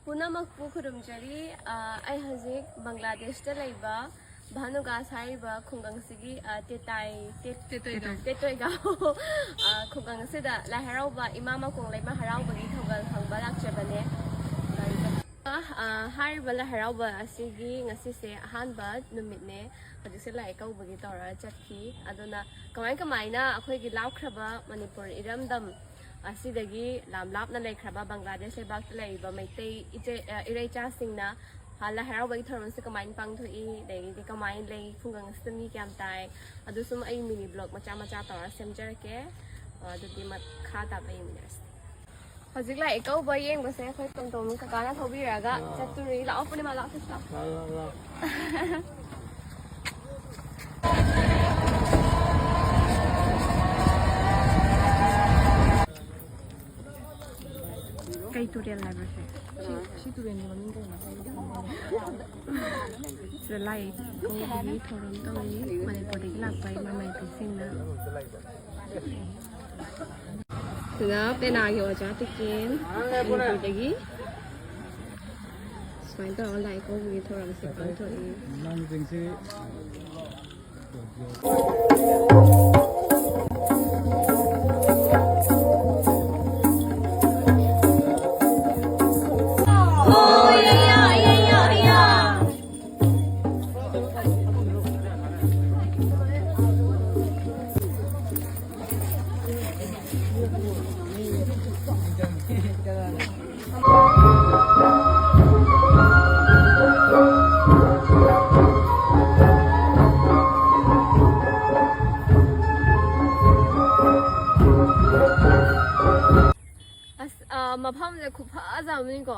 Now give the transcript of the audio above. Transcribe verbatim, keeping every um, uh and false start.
ꯄꯨꯝꯅꯃꯛꯄꯨ ꯈꯨꯔꯨꯝꯖꯔꯤ꯫ ꯑ, ꯑꯩ ꯍꯧꯖꯤꯛ ꯕꯪꯒ꯭ꯂꯥꯗꯦꯁꯇ ꯂꯩꯕ ꯚꯥꯅꯨꯒꯥꯁ ꯍꯥꯏꯔꯤꯕ ꯈꯨꯡꯒꯪꯁꯤꯒꯤ, ꯑ, ꯇꯦꯇꯥꯏ, ꯇꯦ-, ꯇꯦꯇꯣꯏꯒꯥꯎ꯫ ꯇꯦꯇꯣꯏꯒꯥꯎ, ꯑ, ꯈꯨꯡꯒꯪ ꯑꯁꯤꯗ ꯂꯥꯏ ꯍꯔꯥꯎꯕ, ꯏꯃꯥ ꯃꯀꯣꯡ ꯂꯩꯃ ꯍꯔꯥꯎꯕꯒꯤ ꯊꯧꯒꯜ ꯈꯪꯕ ꯂꯥꯛꯆꯕꯅꯦ꯫ ꯑ, ꯍꯥꯏꯔꯤꯕ ꯂꯥꯏ ꯍꯔꯥꯎꯕ ꯑꯁꯤꯒꯤ ꯉꯁꯤꯁꯦ ꯑꯍꯥꯟꯕ ꯅꯨꯃꯤꯠꯅꯦ꯫ ꯍꯧꯖꯤꯛꯁꯦ ꯂꯥꯏ ꯏꯀꯧꯕꯒꯤ ꯇꯧꯔ ꯆꯠꯈꯤ꯫ ꯑꯗꯨꯅ ꯀꯃꯥꯏ ꯀꯃꯥꯏꯅ ꯑꯩꯈꯣꯏꯒꯤ ꯂꯥꯞꯈ꯭ꯔꯕ ꯃꯅꯤꯄꯨꯔ ꯏꯔꯝꯗꯝ ꯑꯁꯤꯗꯒꯤ ꯂꯥꯞ ꯂꯥꯞꯅ ꯂꯩꯈ꯭ꯔꯕ ꯕꯪꯒ꯭ꯂꯥꯗꯦꯁ ꯂꯩꯕꯥꯛꯇ ꯂꯩꯔꯤꯕ ꯃꯩꯇꯩ ꯏꯆꯦ-, ꯑ, ꯏꯔꯩꯆꯥꯁꯤꯡꯅ, ꯑ, ꯂꯥꯏ ꯍꯔꯥꯎꯕꯒꯤ ꯊꯧꯔꯝꯁꯤ ꯀꯃꯥꯏꯅ ꯄꯥꯡꯊꯣꯛꯏ, ꯑꯗꯒꯤꯗꯤ ꯀꯃꯥꯏꯅ ꯂꯩ, ꯈꯨꯡꯒꯪ ꯑꯁꯤꯗ ꯃꯤ ꯀꯌꯥꯝ ꯇꯥꯏ, ꯑꯗꯨ ꯁꯨꯝ ꯑꯩ mini vlog ꯃꯆꯥ ꯃꯆꯥ ꯇꯧꯔ ꯁꯦꯝꯖꯔꯛꯀꯦ꯫ ꯑ, ꯑꯗꯨꯗꯤ ꯃꯈꯥ ꯇꯥꯕ ꯌꯦꯡꯃꯤꯟꯅꯔꯁꯤ꯫ ꯍꯧꯖꯤꯛ ꯂꯥꯏ ꯏꯀꯧꯕ ꯌꯦꯡꯕꯁꯦ ꯑꯩꯈꯣꯏ ꯇꯣꯝꯇꯣꯝ ꯀꯀꯥꯅ ꯊꯧꯕꯤꯔꯒ ꯑꯥ꯫ ꯆꯠꯇꯣꯔꯤ꯫ ꯂꯥꯛꯑꯣ ꯄꯨꯔꯅꯤꯃꯥ, ꯂꯥꯛꯑꯣ, ꯆꯠꯁꯤ ꯂꯥꯛꯑꯣ꯫ ꯂꯥꯛꯑꯣ, ꯂꯥꯛꯑꯣ, ꯂꯥꯛꯑꯣ꯫ ꯀꯩ ꯇꯨꯔꯦꯜ ꯍꯥꯏꯕꯁꯦ? ꯁꯤ, ꯁꯤ ꯇꯨꯔꯦꯜꯒꯤ ꯃꯃꯤꯡ ꯀꯩꯅꯣ? ꯁꯤꯗ ꯂꯥꯏ ꯏꯀꯧꯕꯒꯤ ꯊꯧꯔꯝ ꯇꯧꯔꯤ ꯃꯅꯤꯄꯨꯔꯗꯒꯤ ꯂꯥꯛꯄ ꯏꯃꯥ ꯃꯥꯏꯕꯤꯁꯤꯡꯅ꯫ ꯁꯤꯗ ꯄꯦꯅꯥꯒꯤ ꯑꯣꯖꯥ ꯇꯤꯀꯦꯟ ꯃꯅꯤꯄꯨꯔꯗꯒꯤ ꯁꯨꯃꯥꯏꯅ ꯇꯧꯔꯒ ꯂꯥꯏ ꯏꯀꯧꯕꯒꯤ ꯊꯧꯔꯝꯁꯦ ꯄꯥꯡꯊꯣꯛꯏ꯫ ꯑꯁ, ꯑ, ꯃꯐꯝꯁꯦ ꯈꯨꯐꯖ ꯑꯃꯅꯤꯀꯣ꯫